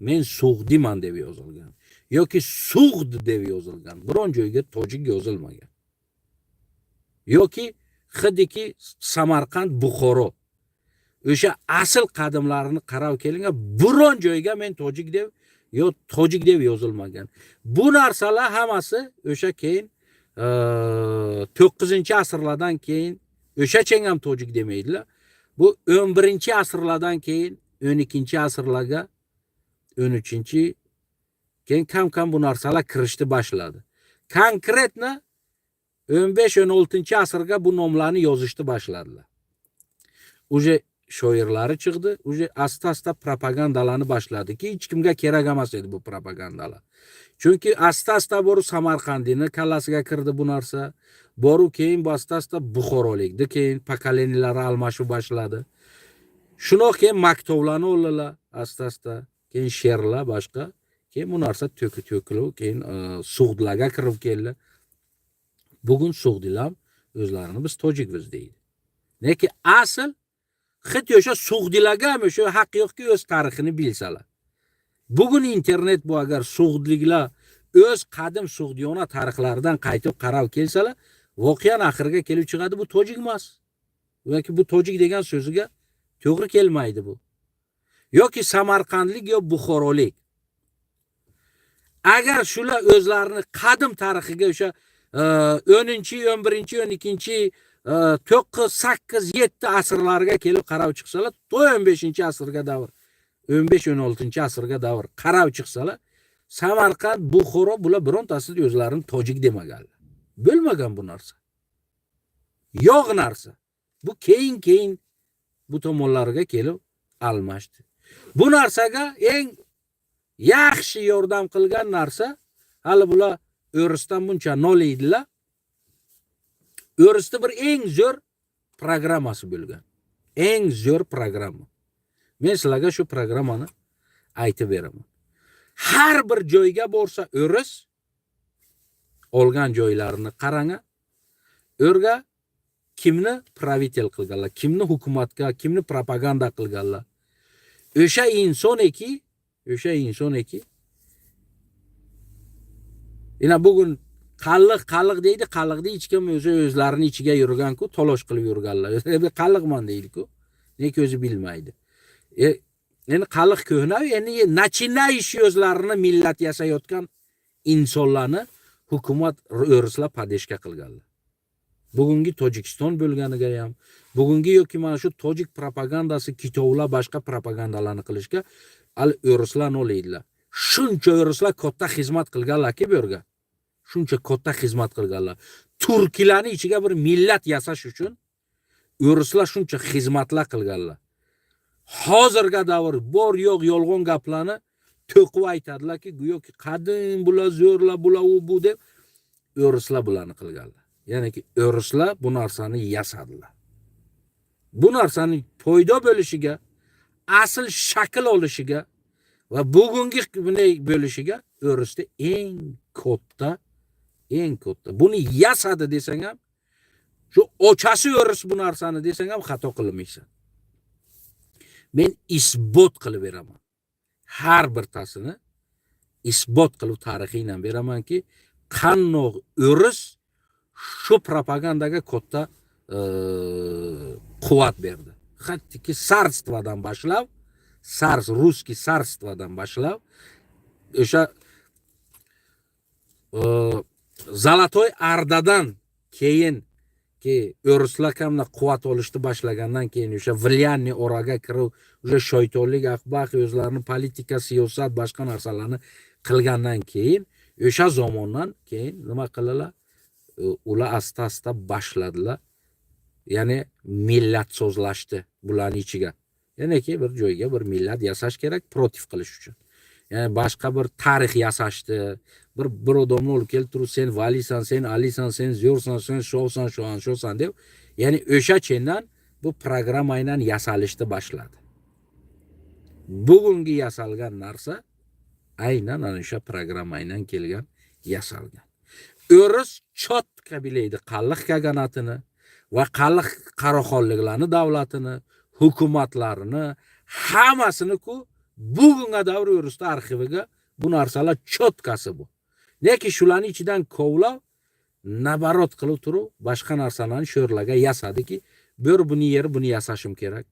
Men Sug'diman deb yozilgan yoki Sug'd deb yozilgan. Biron joyga tojik yozilmagan. Yoki xudiki Samarqand, Buxoro o'sha asl qadimlarini qarab kelingan, biron joyga men tojik deb yo tojik deb yozilmagan. Bu narsalar hammasi o'sha keyin 9-asrlardan keyin o'shachang ham tojik demaydilar. Bu 11-asrlardan keyin 12-asrlarga 13 keyin kam-kam bu narsalar kirishni boshladi. Конкретно 15-16 asrga bu nomlarni yozishni boshladilar. Уже Shoirlari chiqdi. Уже asta-asta propagandalarni boshladiki, hech kimga kerak emas edi bu propagandalar. Chunki asta-asta borib Samarqandini kallasiga kirdi bu narsa. Borib keyin bu asta-asta Buxorolikni keyin поколения lari almashib boshladi. Shunoq keyin maktovlarni oldilar asta-asta, keyin she'rlar boshqa. Keyin bu narsa to'kilib, keyin Sug'dlarga kirib keldi. Bugun Sug'dilar o'zlarini biz tojikmiz deydi. Lekin asl hech o'sha Sug'dilarga ham o'sha haq yo'qki o'z tarixini bilsalar. Bugun internet bu, agar sug'dliklar o'z qadim sug'diyona tarixlaridan qaytib qarab kelsalar, voqean oxiriga kelib chiqadi, bu tojik emas. Yoki bu tojik degan so'ziga to'g'ri kelmaydi bu. Yoki samarqandlik yo buxorolik. Agar shular o'zlarini qadim tarixiga o'sha 10, 11, 12, 9, 8, 7 asrlarga kelib qarab chiqsalar, to 15 asrga davr, 15, 16 asrga davr qarab chiqsalar, Samarqand, Buxoro bular birontasi o'zlarini tojik demaganlar. Bo'lmagan bu narsa. Yo'q narsa. Bu keyin-keyin bu tomonlarga kelib almashdi. Bu narsaga eng yaxshi yordam qilgan narsa, hali bular o'risdan buncha noliydilar. O'risda bir eng zo'r programmasi bo'lgan. Eng zo'r programma. Men sizlarga shu programmani aytib beraman. Har bir joyga borsa o'ris olgan joylarini qarang. O'rga kimni правитель qilganlar, kimni hukumatga, kimni propaganda qilganlar. O'sha inson eki, o'sha inson eki. Ina bugun qalliq qalliq deydi, qalliqni hech kim o'zi o'zlarini ichiga yurgan-ku, tolosh qilib yurganlar. Qalliqman deydi-ku. Nega o'zi bilmaydi. Endi qalliq ko'hna, endi начинающий o'zlarini millat yasayotgan insonlarni hukumat o'rislar поддержка qilganlar. Bugungi Tojikiston bo'lganiga ham, bugungi yoki mana shu tojik propagandasi, kitovlar, boshqa propagandalarni qilishga al o'rislar noliydilar. Shuncha o'rislar katta xizmat qilganlarki bu yerga. Shuncha katta xizmat qilganlar. Turklarni ichiga bir millat yasash uchun o'rislar shuncha xizmatlar qilganlar. Hozirgi davr bor yo'q yolg'on gaplarni to'qib aytadilarki, go'yoki qadim bular zo'rlar, bular u bu deb o'rislar bularni qilganlar. Ya'niki o'rislar bu narsani yasadilar. Bu narsani paydo bo'lishiga, asl shakl olishiga va bugungi bunday bo'lishiga o'risda eng katta, eng katta. Buni yasadi desang ham, shu ochasi o'ris bu narsani desang ham xato qilmaysan. Men isbot qilib beraman. Har birtasini isbot qilib tarixiydan beramanki, qandoq o'ris shu propagandaga katta quvvat berdi. Hattoki царство dan boshlab, сарс, русский царство dan boshlab o'sha Золотой Орда dan keyin ki o'rislar kamna quvvat olishni boshlagandan keyin o'sha влияние oraga kirib, o'sha shaytonlik aqbaq o'zlarini politika, siyosat, boshqa narsalarni qilgandan keyin, o'sha zamondan keyin nima qildilar? Ular asta asta boshladilar, ya'ni millat sozlashdi bularni ichiga. Ya'niki bir joyga bir millat yasash kerak против qilish uchun. Ya'ni boshqa bir tarix yasashdi. Bir odamni olib kelib turib, sen valisan, sen alisan, sen zo'rsan, sen shousan, shuan shusan deb, ya'ni o'sha chendan bu programma aynan yasalishni boshladi. Bugungi yasalgan narsa aynan ana o'sha programma aynan kelgan, yasalgan. O'ris чётко bilaydi qalliq kaganatini va qalliq qoraxonliklarni davlatini, hukumatlarini hammasini-ku bugunga davr o'risda arxiviga bu narsalar чётко si bu. Lekin shularni ichidan kovlab, наоборот qilib turib, boshqa narsalarni sho'rlarga yasadiki, bir buni yeri buni yasashim kerak.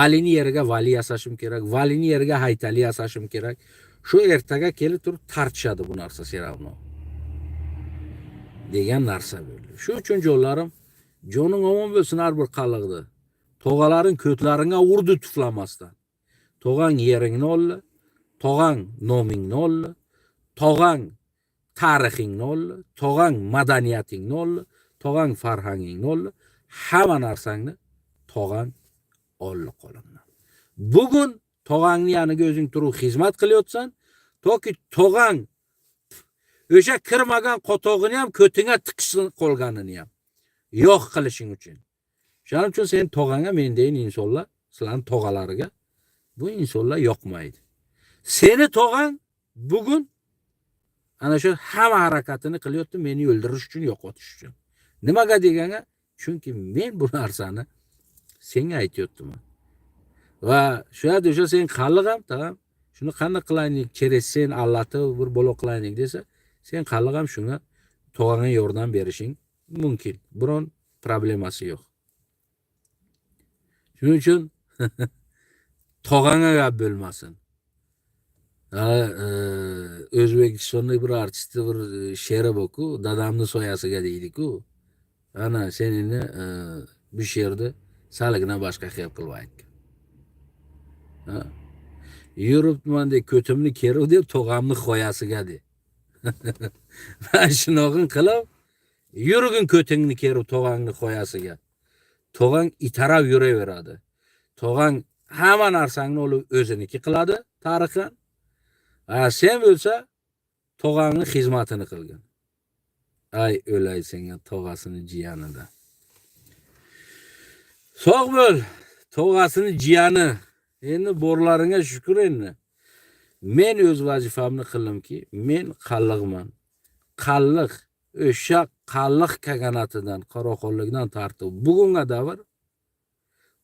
Alini yeriga vali yasashim kerak, valini yeriga haytali yasashim kerak. Shu ertaga kelib turib tortishadi bu narsa все равно. Degan narsa bo'ldi. Shu uchun jonlarim, joning omon bo'lsin har bir qalliqda. Tog'alaring ko'tlaringga urdi tuflamasdan. Tog'ang yeringni oldi, tog'ang nomingni oldi, tog'ang tarixingni oldi, tog'ang madaniyatingni oldi, tog'ang farhangingni oldi, hamma narsangni tog'ang Oldi qo'limdan. Bugun tog'angni yoniga o'zing turib xizmat qilyapsan, toki tog'ang o'sha kirmagan qotog'ini ham ko'tingga tiqishsin, qolganini ham yo'q qilishing uchun. Shuning uchun sen tog'angga mendeyin insonlar, sizlarning tog'alariga bu insonlar yoqmaydi. Seni tog'ang bugun ana shu hamma harakatini qilyapti meni o'ldirish uchun, yo'qotish uchun. Nimaga deganga, chunki men bu narsani senga aytyaptim. Va shu yerda o'sha sen qalliq ham, tamam, shuni qanday qilaylik, через sen allatib bir bo'lo qilaylik desa, sen qalliq ham shunga tog'angga yordam berishing mumkin. Biron problemasi yo'q. Shuning uchun tog'angga gap bo'lmasin. Ha, O'zbekistonda bir artistni bir she'ri bor-ku, dadamni soyasiga deydi-ku. Ana sen endi bu she'rni salgina boshqa xil qilib aytgin. Ha? Yuribman de ko'timni kerib deb tog'amni xoyasiga de. Mana shunog'in qilib yurgin ko'tingni kerib tog'angni xoyasiga. Tog'ang itarab yuraveradi. Tog'ang hamma narsangni olib o'ziniki qiladi tarixan. Ha, sen bo'lsa tog'angni xizmatini qilgin. Ay o'lay senga tog'asini jiyanida. Sog' bo'l, tog'asini jiyani. Endi borlaringga shukur endi. Men o'z vazifamni qildimki, men qalliqman. Qalliq o'sha qalliq kaganatidan, qoraxonlikdan tortib bugunga davr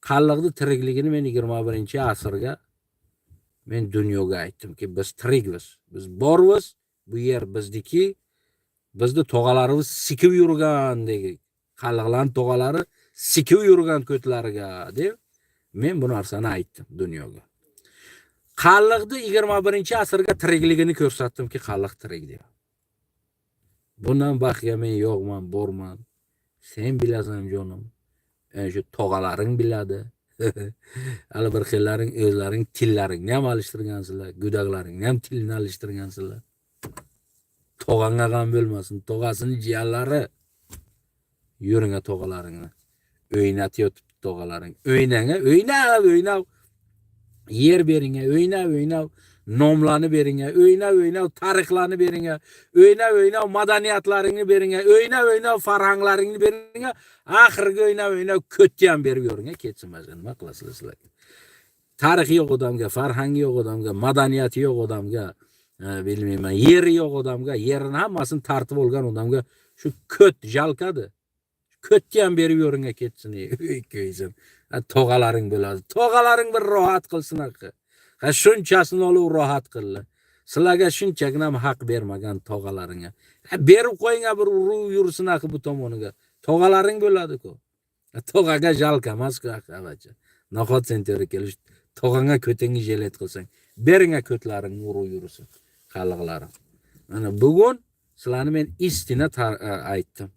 qalliqni tirikligini men 21-asrga men dunyoga aytdimki, biz tirikmiz, biz bormiz, bu yer bizniki, bizni tog'alarimiz sikib yurgan dedik. Qalliqlarning tog'alari sikib yurgan ko'tlariga deb men bu narsani aytdim dunyoga. Qalliqni 21-asrga tirikligini ko'rsatdimki, qalliq tirik deb. Bundan baxtga men yo'qman, borman. Sen bilasan jonim. Ana shu tog'alaring biladi. Hali bir xillaring o'zlaring tillaringni ham alishtirgansizlar, go'daklaringni ham tilini alishtirgansizlar. Tog'angga g'am bo'lmasin, tog'asini jiyanlari. Yuringa tog'alaringni. O'ynatib yotibdi tog'alaring. O'ynang, o'ynab, o'ynab yer beringa, o'ynab, o'ynab nomlarni beringa, o'ynab, o'ynab tarixlarni beringa, o'ynab, o'ynab madaniyatlaringni beringa, o'ynab, o'ynab farhanglaringni beringa, oxirgi o'ynab, o'ynab ko'tni ham berib yuboringa, ketsin mana nima qilasizlar sizlar? Tarixi yo'q odamga, farhangi yo'q odamga, madaniyati yo'q odamga, bilmayman, yeri yo'q odamga, yerini hammasini tartib olgan odamga shu ko't жалко di. Ko'tni ham berib yuboringa ketsin, ko'ysin. Tog'alaring bo'ladi. Tog'alaring bir rohat qilsin axir. Ha, shunchasini olib rohat qildi. Sizlarga shunchagina ham haq bermagan tog'alaringga. Ha, berib qo'ying bir urib yursin axir bu tomoniga. Tog'alaring bo'ladi-ku. Tog'aga жалко emas-ku axir. Nahot sen to'g'ri kelish tog'angga ko'tingni жалеть qilsang, beringga ko'tlaringni urib yursin qalliqlarim. Mana bugun sizlarni men истина aytdim.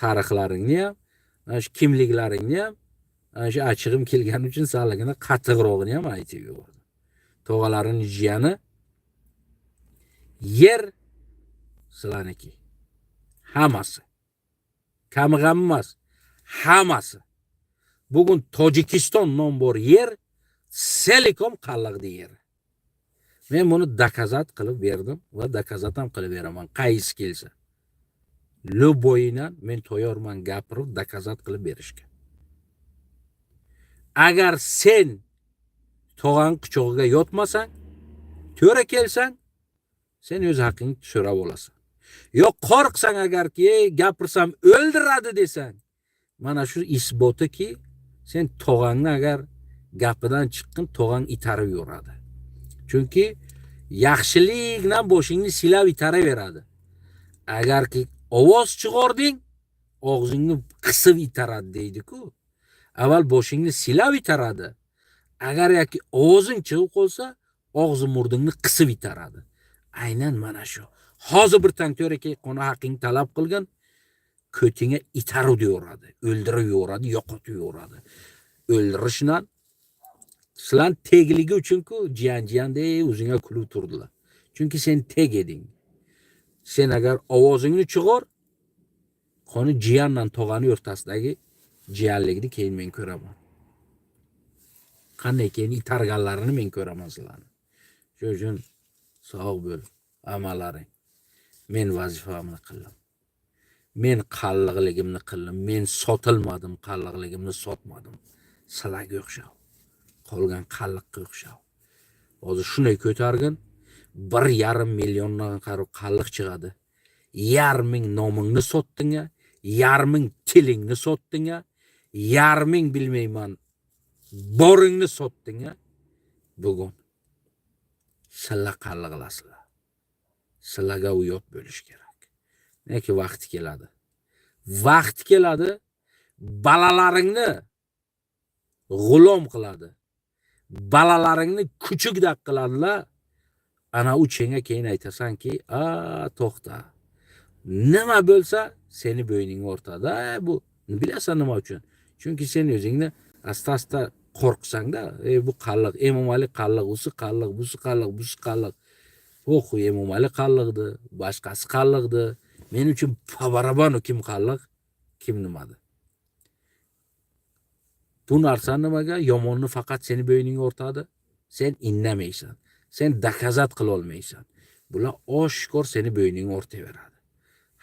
Tarixlaringni ham, mana shu kimliklaringni ham, mana shu achchig'im kelgani uchun salligina qattiqrog'ini ham aytib yubordim. Tog'alarini jiyani yer sizlarniki. Hammasi. Kami g'am emas. Hammasi. Bugun Tojikiston nom bor yer целиком qalliqni yeri. Men buni доказать qilib berdim va доказать ham qilib beraman qaysi kelsa. Любой idan men tayyorman gapirib доказать qilib berishga. Agar sen tog'ang quchog'iga yotmasang, to'ra kelsang, sen o'z haqingni so'rab olasan. Yo qo'rqsang agarki, "Ey, gapirsam o'ldiradi" desang, mana shu isbotiki, sen tog'angni agar gapidan chiqqin, tog'ang itarib yuradi. Chunki yaxshilik bilan boshingni silab itaraveradi. Agarki ovoz chiqarding, og'zingni qisib itaradi deydi-ku. Avval boshingni silab itaradi. Agar yoki ovozing chiqib qolsa, og'zi murdingni qisib itaradi. Aynan mana shu. Hozir bir tang to'raki qoni haqingni talab qilgan, ko'tingga itarib yuboradi, o'ldirib yuboradi, yo'qotib yuboradi. O'ldirishdan sizlar tegligi uchun-ku jiyan jiyan deb o'zingga kulib turdilar. Chunki sen teg eding. Sen agar ovozingni chiqar, qoni jiyandan tog'ani o'rtasidagi jiyanlikni keyin men ko'raman. Qanday keyin itarganlarini men ko'raman sizlarni. Shuning uchun sog' bo'l, amallaring. Men vazifamni qildim. Men qalliqligimni qildim. Men sotilmadim, qalliqligimni sotmadim. Sizlarga o'xshab, qolgan qalliqqa o'xshab. Hozir shunday ko'targin, 1,5 milliondan qarab qalliq chiqadi. Yarming nomingni sotding, yarming tilingni sotding, yarming bilmayman boringni sotding. Bugun sizlar qalliqlasizlar. Sizlarga uyat bo'lish kerak. Lekin vaqti keladi. Vaqt keladi, bolalaringni g'ulom qiladi. Bolalaringni kuchukdaq qiladilar. Ana u chenga keyin aytasanki, a to'xta. Nima bo'lsa seni bo'yning o'rtada. Bu bilasan nima uchun? Chunki sen o'zingni asta-asta qo'rqsangda, bu qalliq, Emomali qalliq, usi qalliq, busi qalliq, busi qalliq. O'q, Emomali qalliqdi, boshqasi qalliqdi. Men uchun по барабану kim qalliq, kim nimadi. Bu narsa nimaga? Yomonni faqat seni bo'yning o'rtadi. Sen indamaysan. Sen доказать qila olmaysan. Bular oshkor seni bo'yning o'rtaveradi.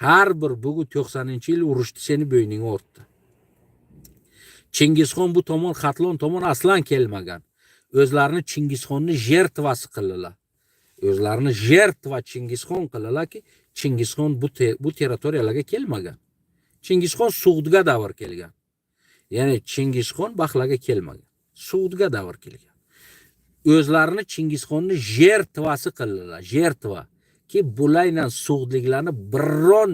Har bir bugun 90-yil urushdi seni bo'yning o'rtdi. Chingizxon bu tomon, Xatlon tomon aslan kelmagan. O'zlarini Chingizxonni жертва si qildilar. O'zlarini жертва Chingizxon qildilarki, Chingizxon bu territoriyalarga kelmagan. Chingizxon Sug'dga davr kelgan. Ya'ni Chingizxon Baxlaga kelmagan. Sug'dga davr kelgan. O'zlarini Chingizxonni жертва si qildilar, жертва. Ki bulayla sug'dliklarni biron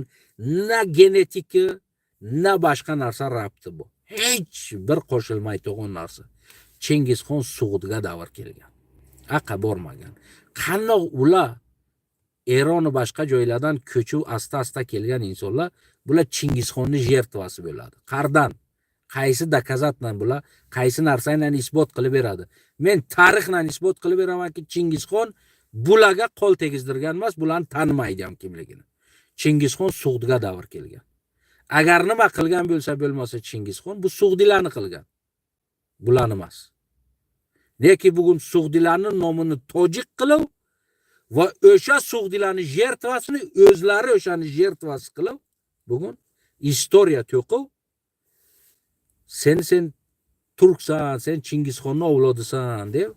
na genetiki, na boshqa narsa rabti bu. Hech bir qo'shilmaydigan narsa. Chingizxon Sug'dga davr kelgan. Aqa bormagan. Qandoq ular Eron va boshqa joylardan ko'chib asta-asta kelgan insonlar, bular Chingizxonni жертва si bo'ladi. Qardan qaysi доказать lan bular qaysi narsani isbot qilib beradi? Men tarixdan isbot qilib beramanki, Chingizxon bularga qo'l tegizdirgan emas, bularni tanimaydi ham kimligini. Chingizxon Sug'dga davr kelgan. Agar nima qilgan bo'lsa bo'lmasa Chingizxon bu Sug'dilarni qilgan. Bularni emas. Lekin bugun Sug'dilarning nomini tojik qilib va o'sha Sug'dilarning жертва sini o'zlari o'shani жертва si qilib bugun история to'qib sen turksan, sen Chingizxonni avlodisan deb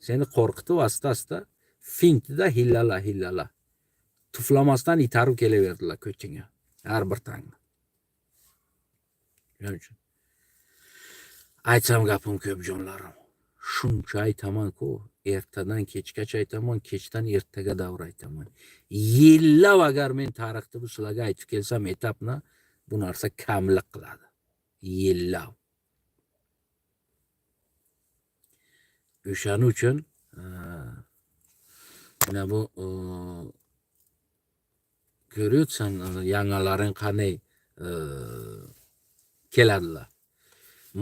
seni qo'rqitib asta-asta fintida hillala hillala tuflamasdan itarib kelaverdilar ko'tingga har bir tangni. Shuning uchun aytsam gapim ko'p jonlarim. Shuncha aytaman-ku, ertadan kechgacha aytaman, kechdan ertaga davr aytaman. Yillab agar men tarixni bu sizlarga aytib kelsam etapni, bu narsa kamlik qiladi. Yillab. O'shaning uchun mana bu ko'ryapsan yangilaring qanday keladilar.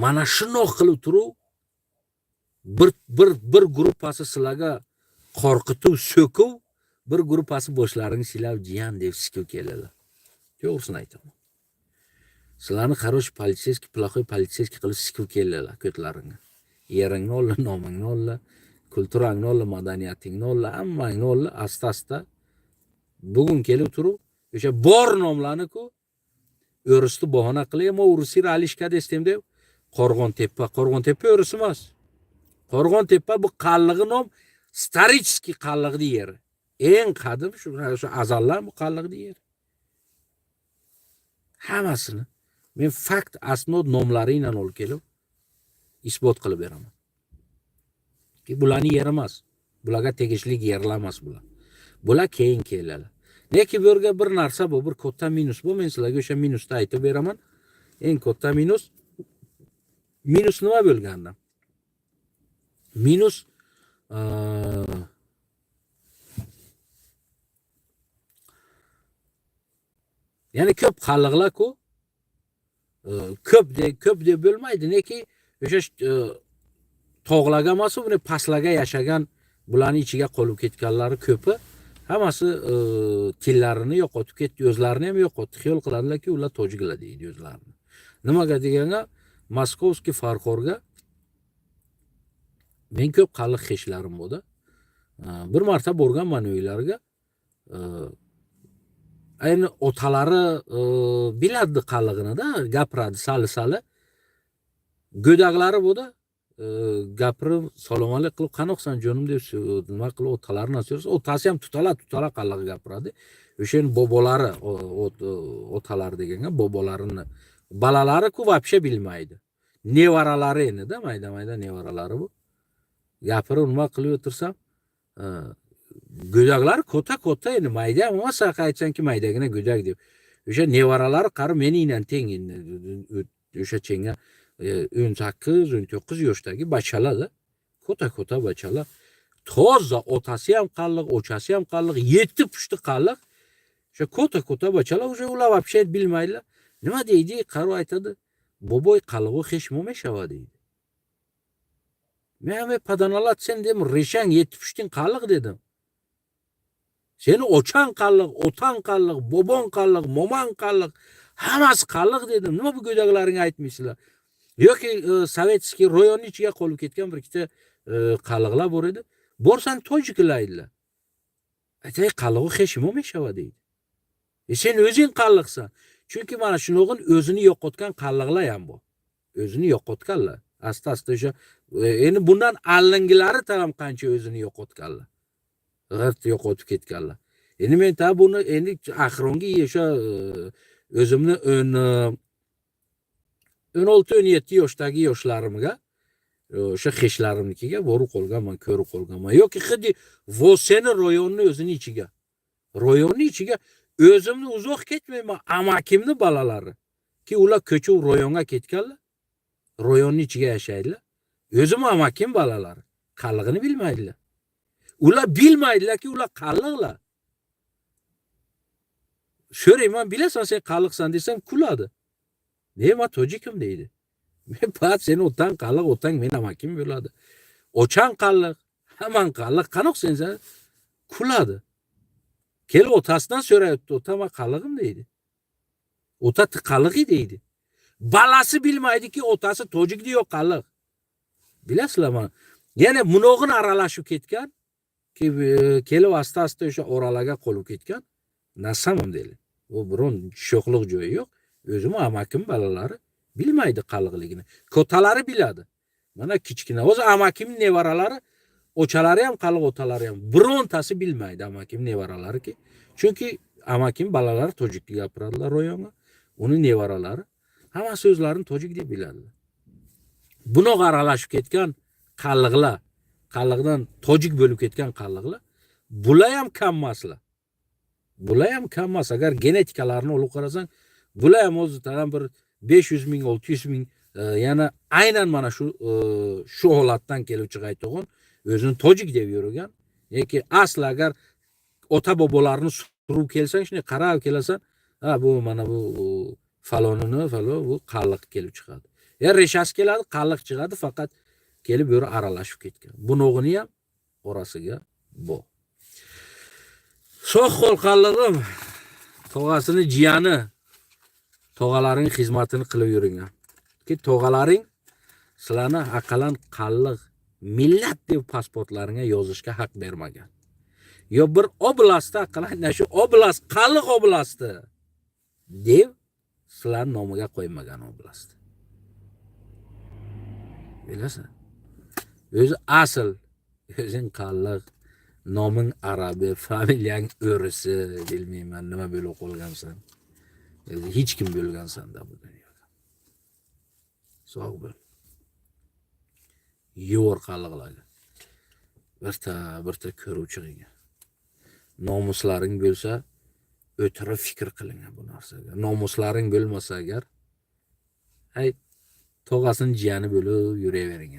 Mana shundoq qilib turib bir gruppasi sizlarga qo'rqitib so'kib, bir gruppasi boshlarini silab jiyan deb sikib keladi. To'g'risini aytaman. Sizlarni хороший полицейский, плохой полицейский qilib sikib keladilar ko'tlaringga. Yeringni oldi, nomingni oldi, kulturangni oldi, madaniyatingni oldi, hammangni oldi, asta-asta bugun kelib turib o'sha bor nomlarni-ku o'risni bahona qilib, "Ma o'risi alishka destem" deb Qo'rg'ontepa, Qo'rg'ontepa o'ris emas. Qo'rg'ontepa bu qallig'i nom, исторический qallig'ni yeri. Eng qadim shu azaldan bu qallig'ni yeri. Hammasini men fakt asnod nomlari bilan olib kelib isbot qilib beraman. Ki bularning yeri emas. Bularga tegishli yerlar emas bular. Bular keyin keladi. Lekin bu yerga bir narsa bu, bir katta minus bu. Men sizlarga o'sha minusni aytib beraman. Eng katta minus nima bo'lganda? Minus ya'ni ko'p qalliqlar-ku ko'p deb bo'lmaydi, lekin o'sha tog'larga emas, buni pastlarga yashagan bularning ichiga qolib ketganlari ko'pi hammasi tillarini yo'qotib ketdi, o'zlarini ham yo'qotdi. Xiyol qiladilarki, ular tojiklar deydi o'zlarini. Nimaga deganda, Moskovskiy farxorga Men ko'p qalliq xeshlarim bo'ldi. Bir marta borganman uylariga. Ayni otalari biladi qallig'ini-da, gapiradi sali-sali. Go'daklari bo'ldi. Gapirib, salom alik qilib, "Qanoqsan, jonim?" deb nima qilib otalarini so'rasa, otasi ham tutala tutala qalliq gapiradi. O'shani bobolari, otalari deganga bobolarini bolalari-ku вообще bilmaydi. Nevaralari endi-da, mayda mayda nevaralari bu. Gapirib nima qilib o'tirsam, go'daklari katta katta endi, mayda ham emas, aytsangki maydagina go'dak deb. O'sha nevaralari qari meningdan teng endi, o'sha chenga 18, 19 yoshdagi bachalar-da. Katta katta bachalar. Toza otasi ham qalliq, ochasi ham qalliq, yetti pushti qalliq. O'sha katta katta bachalar уже ular вообще bilmaydilar. Nima deydi? Qarab aytadi. "Boboy, qallig'u hech meshava", deydi. Men ham padanalat sen dedim, reshang yetti pushting qalliq dedim. Seni ochang qalliq, otang qalliq, bobong qalliq, momang qalliq, hammasi qalliq dedim. Nima bu go'daklaringga aytmaysizlar? Yoki советский rayonni ichiga qolib ketgan bir ikkita qalliqlar bor edi. Borsang, tojiklar. Aytay, qallig'i hech meshava deydi. Sen o'zing qalliqsan. Chunki mana shunog'in o'zini yo'qotgan qalliqlar ham bor. O'zini yo'qotganlar. Asta asta o'sha endi bundan allingilari ham qancha o'zini yo'qotganlar. G'irt yo'qotib ketganlar. Endi men ta buni endi oxirgi o'sha o'zimni 16-17 yoshdagi yoshlarimga o'sha xeshlarimnikiga borib qolganman, ko'rib qolganman. Yoki xuddi Voseni rayonni o'zini ichiga. Rayonni ichiga o'zimni uzoq ketmayman, amakimni bolalari. Ki ular ko'chib rayonga ketganlar. Rayonni ichiga yashaydilar. O'zim amakim bolalari qallig'ini bilmaydilar. Ular bilmaydilarki, ular qalliqlar. So'rayman, "Bilasan, sen qalliqsan?" desam, kuladi. "Ne, man tojikim", deydi. Men pat seni otang qalliq, otang men amakim bo'ladi. Ochang qalliq, hammang qalliq, qanoq sen sen kuladi. Kelib otasidan so'rayapti, "Ota, man qallig'im", deydi. "Ota qallig'i", deydi. Balasi bilmaydiki, otasi tojik yo qalliq. Bilasizlarmi? Yana munog'in aralashib ketgan, kelib asta asta o'sha oralarga qolib ketgan. На самом деле. U biron sho'xliq joyi yo'q. O'zim amakim bolalari bilmaydi qalliqligini. Katalari biladi. Mana kichkina. O'zi amakim nevaralari, ochalari ham qalliq, otalari ham birontasi bilmaydi amakim nevaralariki. Chunki amakim bolalari tojik gapiradilar rayonga. Uni nevaralari hammasi o'zlarini tojik deb biladilar. Bunaqa aralashib ketgan qalliqlar, qalliqdan tojik bo'lib ketgan qalliqlar, bular ham kam emaslar. Bular ham kam emas. Agar genetikalarini olib qarasang, bular ham o'zi tag'in bir 500 ming, 600 ming yana aynan mana shu shu holatdan kelib chiqayotgan, o'zini tojik deb yurgan yoki asli agar ota bobolarini surib kelsang, shunday qarab kelasan, ha, bu mana bu falonini falon, bu qalliq kelib chiqadi. Ya reshasi keladi, qalliq chiqadi, faqat kelib bu yerga aralashib ketgan. Bunog'ini ham orasiga bu. Sog' qo'l qallig'im, tog'asini jiyani, tog'alaring xizmatini qilib yuringan. Ki tog'alaring sizlarni aqallan qalliq millat deb pasportlaringga yozishga haq bermagan. Yo bir oblastda aqallan shu oblast qalliq oblasti deb sizlar nomiga qo'ymagan oblast. Bilasan? O'zi asl o'zing qalliq, noming arabi, familiyang o'risi, bilmayman nima bo'lib qolgansan. O'zi hech kim bo'lgansan-da bu dunyoda. Sog' bo'l. Yo'r qalliqlarga. Birta birta ko'rib chiqing. Nomuslaring bo'lsa, o'tirib fikr qiling bu narsaga. Nomuslaring bo'lmasa agar, hay, tog'asini jiyani bo'lib yuravering.